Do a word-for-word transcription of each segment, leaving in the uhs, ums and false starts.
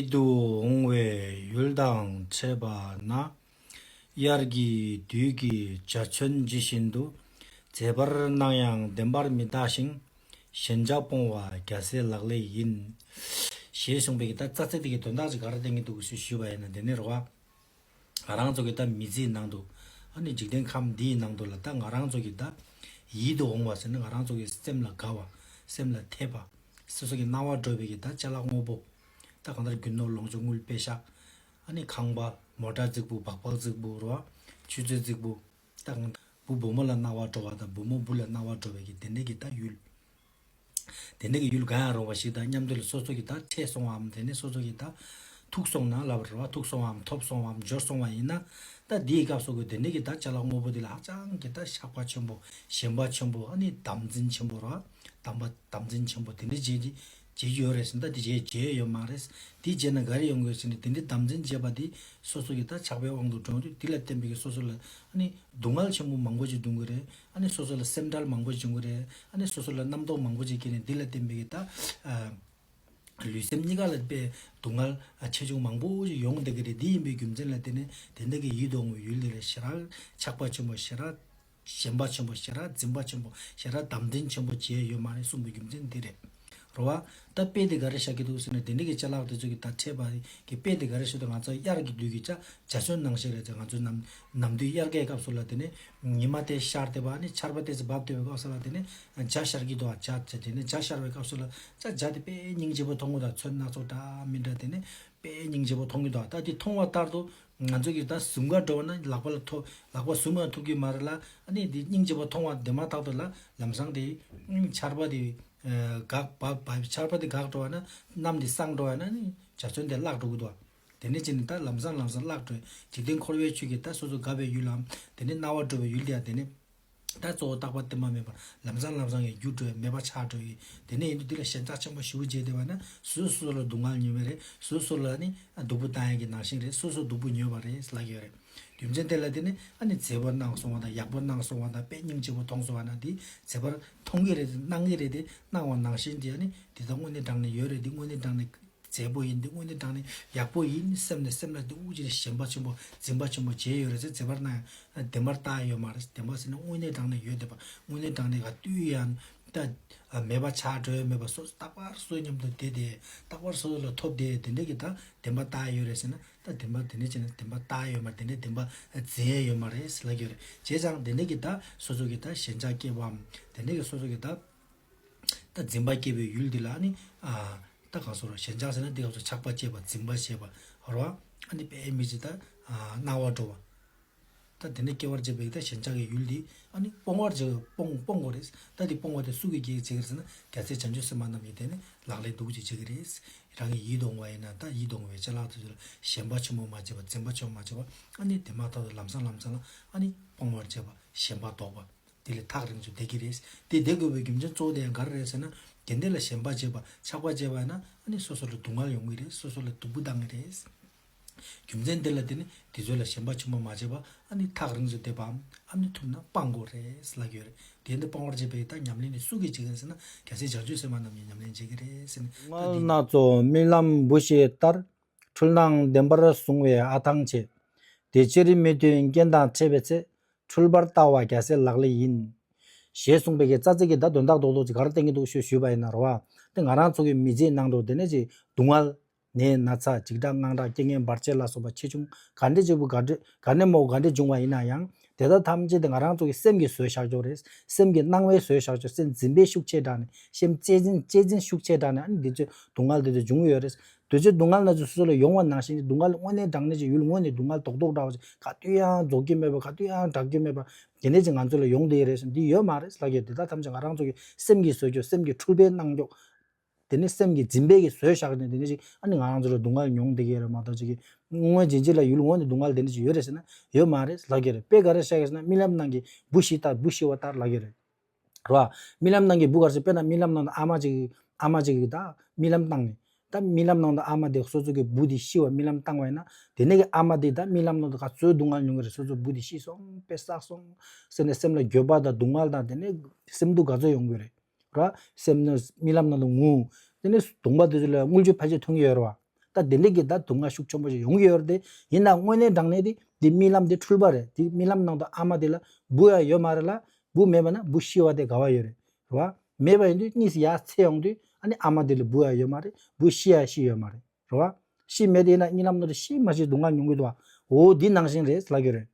ཡིད་དུ་འོང་བའི་ཡུལ་དང་འཕྲད་པ་ན། དབྱར་གྱི་དུས་ཀྱི་འཇའ་ཚོན་ཇི་བཞིན་དུ། མཛེས་པར་སྣང་ཡང་བདེན་པར་མི་གདའ་ཞིང་། ཞེན་ཆགས་སྤོང་བ་རྒྱལ་སྲས་ལག་ལེན་ཡིན། ཞེས་གསུངས་པའི་གི་ད་རྩ་ཚིག་དེ་གི་དོན་དག་ཅིག་ག་རེ་བསྟན་གྱི་འདུག་ཞུ་ཞུས་པ་ཡིན་ན། དེ་ནས་རེད་བ། ང་རང་ཚོ་གི་ད་མི་ཚེའི་ནང་དུ། ཨ་ནི་འཇིག་རྟེན་ཁམས་འདིའི་ནང་དུ་ལ་ད་ང་རང་ཚོ་གི་ད་ཡིད་དུ་འོང་བ་ཟེར་ན། ང་རང་ཚོ་གི་སེམས་ལ་དགའ་བ། སེམས་ལ་འཐད་པ། སོ་སོ་གི་སྣང་བ་འགྲོ་བའི་གི་ད་ཅ་ལག་དངོས་པོ། ད་གང་ལྟར་རྒྱུ་ནོར་ལོངས་སྤྱོད་དངུལ་པེ་ཤ། ཨ་ནི་ཁང་པ། མོ་ཊ་རྫིག་པོ། སྦག་སྦག་རྫིག་པོ་རོ། ཆུ་ཚོད་རྫིག་པོ། ད་གང་ལྟར་བུ་བུ་མོ་ལ་སྣང་བ་འགྲོ་བ་དང་། བུ་མོ་བུ་ལ་སྣང་བ་འགྲོ་བའི་གི་དེ་འདྲའི་གི་ད་ཡུལ། དེ་འདྲ་གི་ཡུལ་གང་ཡང་རུང་བ་ཞིག་དང་མཉམ་དུ་ལ་སོ་སོ་གི་ད་འཕྲད་སོང་བའམ། དེ་ནས་སོ་སོ་གི་ད་ཐུག་སོང་ན་ལབ་རེད་བ། ཐུག་སོང་བའམ་ཐོབ་སོང་བའམ་འབྱོར་སོང་བ་ཡིན་ན། ད་འདིའི་སྐབས་སུ་གི་དེ་འདྲ་གི་ད་ཅ་ལག་དངོས་པོ་འདི་ལ་ཧ་ཅང་གི་ད་ཆགས་པ་ཆེན་པོ། ཞེན་པ་ཆེན་པོ། ཨ་ནི་དམ་འཛིན་ཆེན་པོ་རེད་བ། དམ་པ་དམ་འཛིན་ཆེན་པོ་དེ་འདྲ་བྱེད་ཀྱི་བྱེད་ཀྱི་ཡོད་རེད་ཟེར་ན། ད་དེ་བྱེད་བྱེད་ཡོད་མ་རེད། དེ་བྱས་ན་ག་རེ་ཡོང་གི་ཡོད་ཟེར་ན། དེ་འདྲ་དམ་འཛིན་བྱས་པ་དེ་སོ་སོ་གི་ད་ཆགས་པའི་དབང་དུ་འགྲོ་འདུག་དེ་ལ་བརྟེན་པའི་གི་སོ་སོ་ལ་ཨ་ནི་སྡུག་བསྔལ་ཆེན་པོ་མང་པོ་ཅིག་འབྱུང་གི་རེད། ཨ་ནི་སོ་སོ་ལ་སེམས་ཁྲལ་མང་པོ་བྱུང་གི་རེད། ཨ་ནི་སོ་སོ་ལ་རྣམ་རྟོག་མང་པོ་ཅིག་སྐྱེས་ནས་འདི་ལ་བརྟེན་པའི་གི་ད། ཨ། ལུས་སེམས་གཉིས་ཀ་ལ་དཔེ་སྡུག་བསྔལ་ཆེ་ཆུང་མང་པོ་ཞིག་ཡོང་བསྡད་ཀྱི་རེད། འདི་ཡིན་པའི་རྒྱུ་མཚན་ལ་བརྟེན་ནས་དེ་འདྲ་གི་ཡིད་དུ་འོང་བའི་ཡུལ་འདི་ལ་ཞེ་དྲག་ཆགས་པ་ཆེན་པོ། ཞེ་དྲག་ཞེན་པ་ཆེན་པོ། ཞེ་དྲག་འཛིན་པ་ཆེན་པོ། ཞེ་དྲག་དམ་འཛིན་ཆེན་པོ་བྱས་ཡོད་མ་རེད་གསུངས་པའི་རྒྱུ་མཚན་འདི་རེད། རེད་བ། ད་དཔེ་དེ་ག་རེ་བཞག་གི་འདུག་ཟེར་ན། དེ་འདྲ་གི་ཅ་ལག་དེ་ཚོ་གི་ད་འཕྲད་པ་གི་དཔེ་དེ་ག་རེ་ཞུ་དང་། ང་ཚོ་དབྱར་གྱི་དུས་ཀྱི་ཅ། འཇའ་ཚོན་ནང་བཞིན་རེད་ཟེར། ང་ཚོའི་ནམ་ནམ་དུས་དབྱར་ཁའི་སྐབས་སུ་ལ་དེ་ནས་ཉི་མ་དེ་ཤར་བསྡད་པ། ཨ་ནི་ཆར་པ་དེ་ཚོ་བབས་བསྡད་པའི་སྐབས་སུ་ལ་དེ་ནས་འཇའ་ཤར་གྱི་འདུག་བ། འཇའ་འཇའ་དེ་ནས་འཇའ་ཤར་བའི་སྐབས་སུ་ལ་ད་འཇའ་དེ་དཔེ་སྙིང་རྗེ་པོ་མཐོང་གི་འདུག་ཚོན་སྣ་ཚོགས་འདྲ་མི་འདྲ་དེ་ནས་དཔེ་སྙིང་རྗེ་པོ་མཐོང་གི་འདུག་ད་དེ་མཐོང་བ་ལྟར་དུ་ང་ཚོ་གི་ད་གཟིམ་ཁར་འགྲོ་བ་ན་ལག་པ་ལ་ཐོ་ལག་པ་གཟིམ་ཁར་ཐུག་གི་མ་རེད་ལ། ཨ་ནི་དེ་སྙིང་རྗེ་པོ་མཐོང་བ་དེ་མ་ཐག་ཏུ་ལ་ལམ་སང་དེ་ཆར་པ་དེ་འགག་བབས་བབས། ཆར་པ་དེ་འགག་འགྲོ་བ་ན་གནམ་དེ་སངས་འགྲོ་བ་ན་ནི་འཇའ་ཚོན་དེ་བརླག་འགྲོ་གི་འདུག་དེ་ནས་ཅི་ནས་ད་ལམ་སང་ལམ་སང་བརླག་འགྲོ། འཇིག་རྟེན་འཁོར་བའི་ཆོས་ཀྱི་ད་སོ་སོ་དགའ་བའི་ཡུལ་ལམ། དེ་ནས་སྣང་བ་འགྲོ་བའི་ཡུལ་དེ་ཡང་དེ་ནས་ད་གཙོ་བོ་རྟག་པ་བརྟན་པ་མེད་པར་ལམ་སང་ལམ་སང་ཡང་འགྱུར་འགྲོ། མེད་པ་ཆགས་འགྲོ་ཡི། དེ་ནས་ཡིན་དུས་འདི་ལ་ཞེན་ཆགས་ཆེན་པོ་ཞེ་པོ་བྱས་བསྡད་པ་ན་སོ་སོ་ལ་སྡུག་བསྔལ་མྱོང་བ་རེད། སོ་སོ་ལ་ནི་སྡུག་པོ་བཏང་ཡག་གི་ནང་བཞིན་རེད། སོ་སོ་སྡུག་པོ་ཉོས་པ་རེད་ལབ་ཀྱི་ཡོད་རེད། རྒྱུ་མཚན་དེ་ལ་དེ་ནི་ཨ་ནི་མཛེས་པོ་སྣང་སོང་བ་དང་། ཡག་པོ་སྣང་སོང་བ་དང་། དཔེ་སྙིང་རྗེ་པོ་མཐོང་སོང་བ་ན་དེ་མཛེས་པར་མཐོང་གི་རེད། སྣང་གི་རེད། དེ་སྣང་བ་ནང་བཞིན་དེ་ཨ་ནི་དེ་ད་དངོས་གནས་དྲང་གནས་ཡོད་རེད། དེ་དངོས་གནས་དྲང་གནས་མཛེས་པོ་ཡིན། འདི་དངོས་གནས་དྲང་གནས་ཡག་པོ་ཡིན་སེམས་ནས་སེམས་ལ་འདི་འུ་ཅི་ཞེན་པ་ཆེན་པོ་འཛིན་པ་ཆེན་པོ་བྱས་ཡོད་རེད་ཟེར། མཛེས་པར་སྣང་ཡང་བདེན་པར་བལྟ་ཡོད་མ་རེད། བདེན་པ་ཟེར་ན་དངོས་གནས་དྲང་གནས་ཡོད་བསྡད་པ། དངོས་གནས་དྲང་གནས་ག་དུས་ཡང་ད་མེད་པ་ཆགས་འགྲོ་ཡ་མེད་པ། སོ་སོ་རྟག་པར་སོ་སོའི་མཉམ་དུ་བསྡད་དེ་རྟག་པར་སོ་སོ་ལ་ཐོབ་བསྡད་དེ་འདྲ་གི་ད་བདེན་པ་བལྟ་ཡོད་རེད་ཟེར་ན། ད་བདེན་པ་དེ་འདྲ་བྱས་ན་བདེན་པ་བལྟ་ཡོད་མ་རེད། དེ་འདྲ་བདེན་པ་འཛིན་ཡ་ཡོད་མ་རེད་ལབ་ཀྱི་ཡོད་རེད། བྱས་ཙང་དེ་འདྲ་གི་ད་སོ་སོ་གི་ད་ཞེན་ཆགས་སྐྱེ་བའམ་དེ་འདྲ་གི་སོ་སོ་གི་ད། ད་འཛིན་པ་སྐྱེ་བའི་ཡུལ་འདི་ལ་ནི། ཨ། ད་གང་ཟེར་རོ། ཞེན་ཆགས་ཟེར་ན་འདི་ག་ཚོད་ཆགས་པ་སྐྱེས་པ། འཛིན་པ་སྐྱེས་པ་རོ། ཨ་ནི་དཔེ་མི་སྲིད་ད། ཨ། སྣང་བ་འགྲོ་བ། ད་དེ་ནས་སྐྱེ་བར་བྱེད་པའི་ད་ཞེན་ཆགས་ཀྱི་ཡུལ་འདི་ཨ་ནི་སྤོང་བར་བྱེད། སྤོང་སྤོང་དགོས་རེད། ད་འདི་སྤོང་བ་དེ་སུ་གིས་བྱེད་ཀྱི་རེད་ཟེར་ན། རྒྱལ་སྲས་བྱང་ཆུབ་སེམས་དཔའ་རྣམས་ཀྱིས་དེ་ནི་ལག་ལེན་འདུག་ཅིག་བྱེད་ཀྱི་རེད། རང་གི་ཡིད་དུ་འོང་བ་ཡིན་ན། ད་ཡིད་དུ་འོང་བའི་ཅ་ལག་དེ་ཚོ་ལ་ཞེན་པ་ཆེན་པོ་མ་བྱེད་པ། འཛིན་པ་ཆེན་པོ་མ་བྱེད་པ། ཨ་ནི་དེ་མ་ཐག་ཏུ་ལམ་སང་ལམ་སང་ལ་ཨ་ནི་སྤོང་བར་བྱེད་པ། ཞེན་པ་ལྡོག་པ། དེ་ལས་ཐག་རིང་དུ་བསྡད་ཀྱི་རེད། དེ་བསྡད་དགོས་པའི་རྒྱུ་མཚན་གཙོ་བོ་དེ་ཡང་ག་རེ་རེད་ཟེར་ན། དེ་འདྲ་ལ་ཞེན་པ་བྱེད་པ། ཆགས་པ་བྱེད་པ་ཡིན་ན་ཨ་ནི་སོ་སོ་ལ་སྡུག་བསྔལ་ཡོང་གི་རེད། སོ་སོ་ལ་སྡུག་པོ་བཏང་གི་རེད། རྒྱུ་མཚན་དེ་ལ་བརྟེན་ནས་དེ་ཚོ་ལ་ཞེན་པ་ཆེན་པོ་མ་བྱེད་པ། ཨ་ནི་ཐག་རིང་དུ་བསྡད་པའམ་ཨ་ནི་ཐུབ་ན་སྤང་དགོས་རེད་ལབ་ཀྱི་ཡོད་རེད། དེ་འདྲ་སྤང་བར་བྱེད་པའི་ད་ཉམས་ལེན་དེ་སུ་གིས་བྱེད་ཀྱི་རེད་ཟེར་ན། རྒྱལ་སྲས་བྱང་ཆུབ་སེམས་དཔའ་རྣམས་ཀྱིས་ཉམས་ལེན་བྱེད་ཀྱི་རེད་ཟེར་ནས། ད་དེ། སྣ་ཚོགས་རྨི་ལམ་བུ་ཤི་ལྟར། འཁྲུལ་སྣང་བདེན་པར་བཟུང་བའི་ཨ་ཐང་ཆད། དེ་ཕྱིར་མི་མཐུན་རྐྱེན་དང་འཕྲད་པའི་ཚེ། འཁྲུལ་པར་ལྟ་བ་རྒྱལ་སྲས་ལག་ལེན་ཡིན། ཞེས་གསུངས་པའི་གི་རྩ་ཚིག་གི་ད་དོན་དག་རྡོག་རྡོག་ཅིག་ག་རེ་བསྟན་གྱི་འདུག་ཞུ་ཞུས་པ་ཡིན་ན་རེད་བ། དེ་ང་རང་ཚོ་གི་མི་ཚེའི་ནང་དུ་དེ་ནས་ཅིག་སྡུག་བསྔལ། ནད་ན་ཚ། འཇིགས་སྐྲག་དངངས་སྐྲག་རྐྱེན་ངན་བར་ཆད་ལ་སོགས་པ་ཆེ་ཆུང་ག་འདྲ་ཅིག་བུ་ག་འདྲ་ག་འདྲ་མོ་ག་འདྲ་བྱུང་བ་ཡིན་ན་ཡང་། དེ་དག་ཐམས་ཅད་དེ་ང་རང་ཚོ་གི་སེམས་ཀྱིས་བཟོས་བཞག་ཆོག་རེད། སེམས་ཀྱི་སྣང་བས་བཟོས་བཞག་ཆོག་སེམས་འཛིན་པས་ཤུགས་ཆེ་དྲགས་ནས། སེམས་གཅེས་འཛིན་གཅེས་འཛིན་ཤུགས་ཆེ་དྲགས་ནས་ཨ་ནི་འདི་ཚོ་སྡུག་བསྔལ་འདི་ཚོ་འབྱུང་གི་ཡོད་རེད། དེ་ཚོའི་སྡུག་བསྔལ་ན་ཚོ་སོ་སོ་ལ་ཡོང་བ་ནང་བཞིན་གྱི་སྡུག་བསྔལ་དངོས་གནས་དྲང་གནས་ཀྱི་ཡུལ་དངོས་གནས་སྡུག་བསྔལ་རྡོག་རྡོག་འདྲ་བ་ཞིག་ག་དུས་ཡང་རྫོགས་ཀྱི་མེད་པ། ག་དུས་ཡང་དྲག་རྒྱུ་མེད་པ། དེ་འདྲ་ཅིག་ང་ཚོ་ལ་ཡོང་བསྡད་ཡོད་རེད་ཟེར། འདི་ཡོད་མ་རེད་ལབ་ཀྱི་ཡོད། དེ་དག་ཐམས་ཅད་ང་རང་ཚོ་གི་སེམས་ཀྱིས་བཟོས་ཀྱོག་སེམས་ཀྱི་འཁྲུལ་པས་སྣང་ཀྱོག་དེ་ནི་སེམས་ཀྱི་འཛིན་པས་ཀྱིས་བཟོས་བཞག་ནས་དེ་འདྲ་ཅིག་ཨ་ནི་ང་རང་ཚོ་ལ་སྡུག་བསྔལ་མྱོང་བསྡད་ཀྱི་ཡོད་རེད་མ་གཏོགས་ཅིག་གི་དངོས་གནས་རྗེན་ཅིག་ལ་ཡུལ་དངོས་ནས་སྡུག་བསྔལ་དེ་འདྲ་ཅིག་ཡོད་རེད་ཟེར་ན་ཡོད་མ་རེད་ལབ་ཀྱི་རེད། དཔེ་ག་རེ་བཤད་ཀྱི་ཟེར་ན་རྨི་ལམ་ནང་གི་བུ་ཤི་ལྟར། བུ་ཤི་བ་ལྟར་ལབ་ཀྱི་རེད། རེད་བ། རྨི་ལམ་ནང་གི་བུ་ག་རེ་ཟེར། དཔེར་ན་རྨི་ལམ་ནང་དུ་ཨ་མ་ཅིག་ཨ་མ་ཅིག་གིས་ད་རྨི་ལམ་བཏང་ནས། ད་རྨི་ལམ་ནང་དུ་ཨ་མ་དེ་སོ་སོ་གི་བུ་དེ་ཤི་བ་རྨི་ལམ་བཏང་བ་ཡིན་ན། དེ་ནས་གི་ཨ་མ་དེ་ད་རྨི་ལམ་ནང་དུ་ག་ཚོད་སྡུག་བསྔལ་མྱོང་གི་རེད། སོ་སོ་བུ་དེ་ཤི་སོང་། དཔེ་བསགས་སོང་ཟེར་ནས་སེམས་ལ་འགྱོད་པ་དང་སྡུག་བསྔལ་དང་། དེ་ནས་སེམས་སྡུག་ག་ཚོད་ཡོང་གི་རེད། ར། སེམས་ནི་རྨི་ལམ་ནང་དུ་ངུ། དེ་ནས་གདོང་པ་དེ་ཚོ་ལ་རྔུལ་ཆུ་ཕལ་ཆེར་ཐོན་གྱི་ཡོད་རེད་བ། ད་དེ་འདྲ་གི་ད་སྡུག་བསྔལ་ཤུགས་ཆེན་པོ་ཞིག་ཡོང་གི་ཡོད་རེད་དེ། ཡིན་ན་དངོས་གནས་དྲང་གནས་དེ་དེ་རྨི་ལམ་དེ་འཁྲུལ་པ་རེད། དེ་རྨི་ལམ་ནང་དུ་ཨ་མ་དེ་ལ་བུ་ཡང་ཡོད་མ་རེད་ལ། བུ་མེད་པ་ན་བུ་ཤི་བ་དེ་དགའ་བ་ཡོད་རེད། རེད་བ། མེད་པ་ཡིན་དུས་གཉིས་སུ་ཡར་ཚེ་ཡོང་དུས་ཨ་ནི་ཨ་མ་དེ་ལ་བུ་ཡང་ཡོད་མ་རེད། བུ་ཤི་ཡང་ཤི་ཡོད་མ་རེད། རེད་བ། ཤི་མེད་དེ་ཡིན་ན་རྨི་ལམ་ནང་དུ་ཤི་མ་ཤི་སྡུག་བསྔལ་མྱོང་གི་འདུག་བ། འོ་འདི་ནང་བཞིན་རེད་ལབ་ཀྱི་རེད།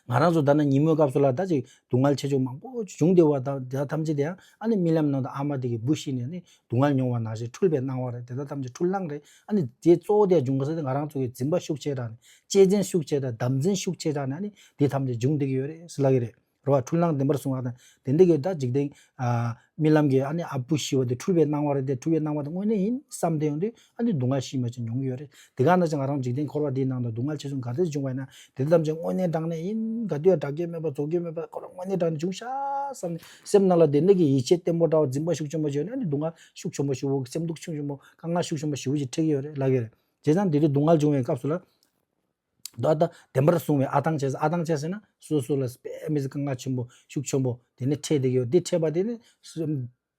ང་རང་ཚོ་ད་ནི་ཉིན་མོའི་སྐབས་སུ་ལ་ད་ཅིག་སྡུག་བསྔལ་ཆེ་ཆུང་མང་པོ་བྱུང་བསྡད་པ་ད་དེ་དག་ཐམས་ཅད་དེ་ཡང་ཨ་ནི་རྨི་ལམ་ནང་དུ་ཨ་མ་དེ་གི་བུ་ཤི་ནས་ནི་སྡུག་བསྔལ་མྱོང་བ་ནང་བཞིན་འཁྲུལ་པའི་སྣང་བ་རེད། དེ་དག་ཐམས་ཅད་འཁྲུལ་སྣང་རེད། ཨ་ནི་དེ་གཙོ་བོ་དེ་འབྱུང་ག་ས་དེ་ང་རང་ཚོ་གི་འཛིན་པ་ཤུགས་ཆེ་དྲགས་ནས་གཅེས་འཛིན་ཤུགས་ཆེ་དྲགས་དམ་འཛིན་ཤུགས་ཆེ་དྲགས་ནས་ཨ་ནི་དེ་ཐམས་ཅད་འབྱུང་བསྡད་ཀྱི་ཡོད་རེད་ཟེར་ལབ་ཀྱི་རེད། རེད་བ། འཁྲུལ་སྣང་བདེན་པར་གསུངས་པ་དང་དེ་འདྲ་གི་ད་འཇིག་རྟེན་ཨ་རྨི་ལམ་གྱི་ཨ་ནི་ཨ་བུ་ཤི་བ་དེ་འཁྲུལ་པའི་སྣང་བ་རེད་དེ། འཁྲུལ་པའི་སྣང་བ་དེ་དངོས་གནས་ཡིན་བསམ་བསྡད་ཡོང་དུས་ཨ་ནི་སྡུག་བསྔལ་ཤི་མ་ཤི་མྱོང་གི་ཡོད་རེད། དེ་ག་ནང་བཞིན་ང་རང་འཇིག་རྟེན་འཁོར་བ་འདིའི་ནང་དུ་སྡུག་བསྔལ་ཆེ་ཆུང་ག་ཚོད་བྱུང་བ་ཡིན་ན་དེ་ཚོ་ཐམས་ཅད་དངོས་གནས་དྲང་གནས་ཡིན། ག་དུས་ཡང་དྲག་རྒྱུ་མེད་པ་རྫོགས་རྒྱུ་མེད་པ་ཁོ་རང་དངོས་གནས་དྲང་གནས་བྱུང་ཤག་བསམ་ནས་སེམས་ནང་ལ་དེ་འདྲ་གི་ཡིད་ཆེས་བརྟན་པོ་འདྲ་བ་འཛིན་པ་ཤུགས་ཆེན་པོ་བྱས་ནས་ཨ་ནི་སྡུག་བསྔལ་ཤུགས་ཆེན་པོ་ཞེ་པོ་སེམས་སྡུག་ཤུགས་ཆེན་པོ་དཀའ་ངལ་ཤུགས་ཆེན་པོ་ཞེ་པོ་ཅིག་འཕྲད་ཀྱི་ཡོད་རེད་ལབ་ཀྱི་རེད། བྱས་ཙང་དེ་དུས་སྡུག་བསྔལ་བྱུང་བའི་སྐབས་སུ་ལ། ད་ལྟ་བདེན་པར་གསུངས་པའི་ཨ་ཐང་ཆད་ས། ཨ་ཐང་ཆད་ཟེར་ན་སོ་སོ་ལ་དཔེ་མི་སྲིད་དཀའ་ངལ་ཆེན་པོ་ཤུགས་ཆེན་པོ་དེ་ནི་འཕྲད་བསྡད་ཀྱི་ཡོད། འདི་འཕྲད་པ་དེ་ནི་སུ་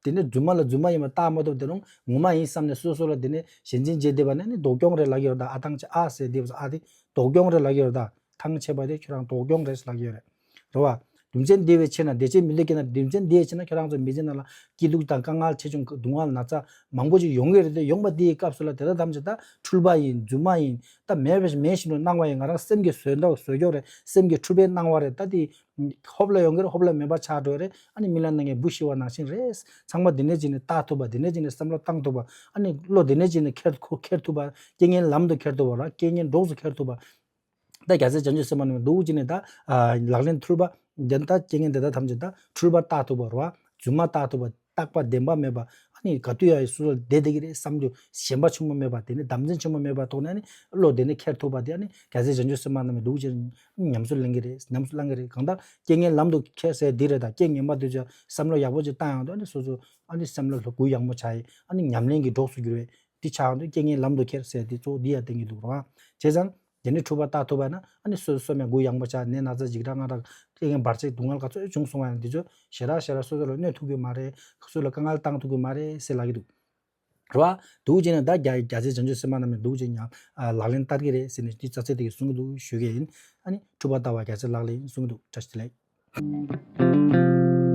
དེ་ནི་རྫུན་མ་ལ་རྫུན་མ་ཡིན་པ་བཏགས་མ་ཐུབ། དེ་རུང་ངོ་མ་ཡིན་བསམ་ནས་སོ་སོ་ལ་དེ་ནི་ཞེན་ཆེན་བྱེད་བསྡད་པ་ནི་ནི་སྡུག་གྱོང་རེད་ལབ་ཀྱི་ཡོད་རེད་ད། ཨ་ཐང་ཆད་ཨ་ཟེར་བསྡད་པ་ཨ་དེ་སྡུག་གྱོང་རེད་ལབ་ཀྱི་ཡོད་རེད་ད། ཐང་ཆད་པ་དེ་ཁྱོད་རང་སྡུག་གྱོང་རེད་ལབ་ཀྱི་ཡོད་རེད། རེད་བ། རྒྱུ་མཚན་འདི་བས་ཕྱིར་ན། འདི་ཕྱིར་མི་ལུས་ཀྱི་ན། རྒྱུ་མཚན་འདི་བས་ཕྱིར་ན་ཁྱོད་རང་ཚོ་མི་ཚེ་ནང་ལ་སྐྱིད་སྡུག་དང་དཀའ་ངལ་ཆེ་ཆུང་སྡུག་བསྔལ་ན་ཚ་མང་པོ་ཅིག་ཡོང་གི་རེད་དེ། ཡོང་བ་དེའི་སྐབས་སུ་ལ་དེ་དག་ཐམས་ཅད་ད་འཁྲུལ་པ་ཡིན། རྫུན་མ་ཡིན། ད་མེད་པ་མེད་བཞིན་དུ་སྣང་བ་ཡིན། ང་རང་སེམས་ཀྱི་བཟོས་འདྲ་བཟོས་ཀྱོག་རེད། སེམས་ཀྱི་འཁྲུལ་པའི་སྣང་བ་རེད། ད་དེ་ཧོབ་ལ་ཡོང་གི་རེད། ཧོབ་ལ་མེད་པ་ཆགས་འགྲོ་རེད། ཨ་ནི་རྨི་ལམ་ནང་གི་བུ་ཤི་བ་ནང་བཞིན་རེད། ཚང་མ་དེ་ནས་ཅིག་ནས་བལྟ་ཐུབ་པ། དེ་ནས་ཅིག་ནས་བསམ་བློ་བཏང་ཐུབ་པ། ཨ་ནི་བློ་དེ་ནས་ཅིག་ནས་འཁྱེར་ཁོ་འཁྱེར་ཐུབ་པ། རྐྱེན་ངན་ལམ་དུ་འཁྱེར་ཐུབ་པ་ར། རྐྱེན་ངན་གྲོགས་སུ་འཁྱེར་ཐུབ་པ། ད་རྒྱལ་སྲས་བྱང་ཆུབ་སེམས་དཔའ་རྣམས་འདུག་ཅིག་ནས་ད་ཨ་ལག་ལེན་འཁྲུལ་པ་དེ་ད་རྐྱེན་ངན་དེ་དག་ཐམས་ཅད་ད་འཁྲུལ་པ་བརྟག་ཐུབ་པ་རེད་བ། རྫུན་མ་བརྟག་ཐུབ་པ། རྟག་པ་བདེན་པ་མེད་པ། ཨ་ནི་ག་དུས་ཡང་སོ་སོ་བདེ་བསྡད་ཀྱི་རེད་བསམ་རྒྱུ་ཞེན་པ་ཆེན་པོ་མེད་པ། དེ་ནི་དམ་འཛིན་ཆེན་པོ་མེད་པ་ཐོག་ནས་ཨ་ནི་བློ་དེ་ནི་འཁྱེར་ཐུབ་པ་དེ་ཨ་ནི་རྒྱལ་སྲས་བྱང་ཆུབ་སེམས་དཔའ་རྣམས་འདུག་ཅིག་ཉམས་སུ་ལེན་གྱི་རེད། ཉམས་སུ་བླང་གི་རེད། གང་ལྟར་རྐྱེན་ངན་ལམ་དུ་ཁྱེར་ཟེར་འདི་རེད། ད་རྐྱེན་ངན་པ་དུས་ཚོད་བསམ་བློ་ཡག་པོ་ཅིག་བཏང་ཡོང་དུས་ཨ་ནི་སོ་སོ་ཨ་ནི་སེམས་ལ་གུ་ཡངས་པོ་ཆགས་ཡིན། ཨ་ནི་ཉམས་ལེན་གྱི་གྲོགས་སུ་གྱུར་བས། འདི་ཆགས་འདུག་རྐྱེན་ངན་ལམ་དུ་ཁྱེར་ཟེར་འདི་གཙོ་བོ་འདི་ཡང་བསྟན་གྱི་འདུག་རེད་བ། བྱས་ཙང་དེ་ནི་འཁྲུལ་པ་བརྟག་ཐུབ་པ་ན་ཨ་ནི་སོ་སོ་སོ་མའི་གུ་ཡངས་པོ་ཆགས། ནད་ན་ཚ་འཇིགས་སྐྲག་དངངས་སྐྲག་རྐྱེན་ངན་བར་ཆད་སྡུག་བསྔལ་ག་ཚོད་བྱུང་སོང་བ་ཡང་འདི་ཚོ་ཞེ་དྲག་ཞེ་དྲག་སོ་སོ་ལ་གནོད་ཐུབ་ཀྱི་མ་རེད། སོ་སོ་ལ་དཀའ་ངལ་བཏང་ཐུབ་ཀྱི་མ་རེད་ཟེར་ལབ་ཀྱི་འདུག་རེད་བ། འདུག་བྱས་ནས་ད་རྒྱ་རྒྱལ་སྲས་བྱང་ཆུབ་སེམས་དཔའ་རྣམས་ནས་འདུག་བྱས་ཉམས་ལག་ལེན་བསྟར་གྱི་རེད་ཟེར་ནས་འདི་རྩ་ཚད་དེ་གི་གསུང་གི་འདུག་ཞུ་གི་ཡིན། ཨ་ནི་འཁྲུལ་པ་བརྟག་པ་རྒྱལ་སྲས་ལག་ལེན་གསུང་གི་འདུག་བཀྲ་ཤིས་བདེ་ལེགས།